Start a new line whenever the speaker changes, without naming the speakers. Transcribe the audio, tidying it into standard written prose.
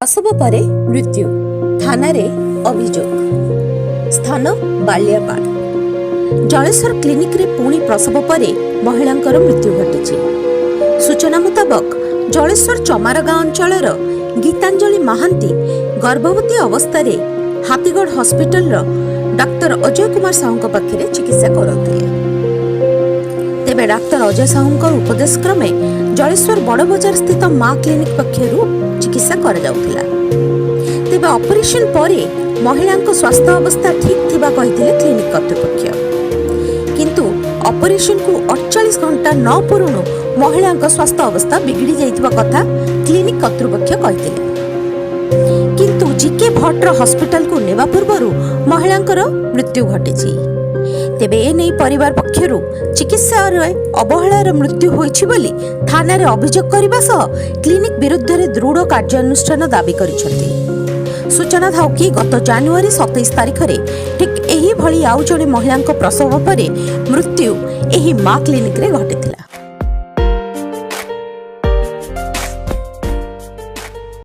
ପ୍ରସବ ପରେ ମୃତ୍ୟୁ, ଥାନାରେ ଅଭିଯୋଗ। ସ୍ଥାନ ବାଲିଆପାଳ। ଜଳେଶ୍ୱର କ୍ଲିନିକରେ ପୁଣି ପ୍ରସବ ପରେ ମହିଳାଙ୍କର ମୃତ୍ୟୁ ଘଟିଛି। ସୂଚନା ମୁତାବକ, ଜଳେଶ୍ୱର ଚମାରଗାଁ ଅଞ୍ଚଳର ଗୀତାଞ୍ଜଳି ମହାନ୍ତି ଗର୍ଭବତୀ ଅବସ୍ଥାରେ ହାତୀଗଡ଼ ହସ୍ପିଟାଲର ଡାକ୍ତର ଅଜୟ କୁମାର ସାହୁଙ୍କ ପାଖରେ ଚିକିତ୍ସା କରାଉଥିଲେ। ତେବେ ଡାକ୍ତର ଅଜୟ ସାହୁଙ୍କ ଉପଦେଶ କ୍ରମେ ଜଳେଶ୍ୱର ବଡ଼ବଜାର ସ୍ଥିତ ମା କ୍ଲିନିକ ପକ୍ଷରୁ ଚିକିତ୍ସା କରାଯାଉଥିଲା। ତେବେ ଅପରେସନ ପରେ ମହିଳାଙ୍କ ସ୍ୱାସ୍ଥ୍ୟ ଅବସ୍ଥା ଠିକ୍ ଥିବା କହିଥିଲେ କ୍ଲିନିକ କର୍ତ୍ତୃପକ୍ଷ। କିନ୍ତୁ ଅପରେସନକୁ 48 ଘଣ୍ଟା ନ ପୂରୁଣୁ ମହିଳାଙ୍କ ସ୍ୱାସ୍ଥ୍ୟ ଅବସ୍ଥା ବିଗିଡ଼ି ଯାଇଥିବା କଥା କ୍ଲିନିକ କର୍ତ୍ତୃପକ୍ଷ କହିଥିଲେ। କିନ୍ତୁ ଜିକେ ଭଟ୍ଟର ହସ୍ପିଟାଲକୁ ନେବା ପୂର୍ବରୁ ମହିଳାଙ୍କର ମୃତ୍ୟୁ ଘଟିଛି। ତେବେ ଏ ନେଇ ପରିବାର ପକ୍ଷରୁ ଚିକିତ୍ସାରେ ଅବହେଳାର ମୃତ୍ୟୁ ହୋଇଛି ବୋଲି ଥାନାରେ ଅଭିଯୋଗ କରିବା ସହ କ୍ଲିନିକ ବିରୁଦ୍ଧରେ ଦୃଢ଼ କାର୍ଯ୍ୟାନୁଷ୍ଠାନ ଦାବି କରିଛନ୍ତି। ସୂଚନା ଥାଉ କି, ଗତ ଜାନୁଆରୀ 27 ତାରିଖରେ ଠିକ୍ ଏହିଭଳି ଆଉ ଜଣେ ମହିଳାଙ୍କ ପ୍ରସବ ପରେ ମୃତ୍ୟୁ ଏହି ମା କ୍ଲିନିକରେ ଘଟିଥିଲା।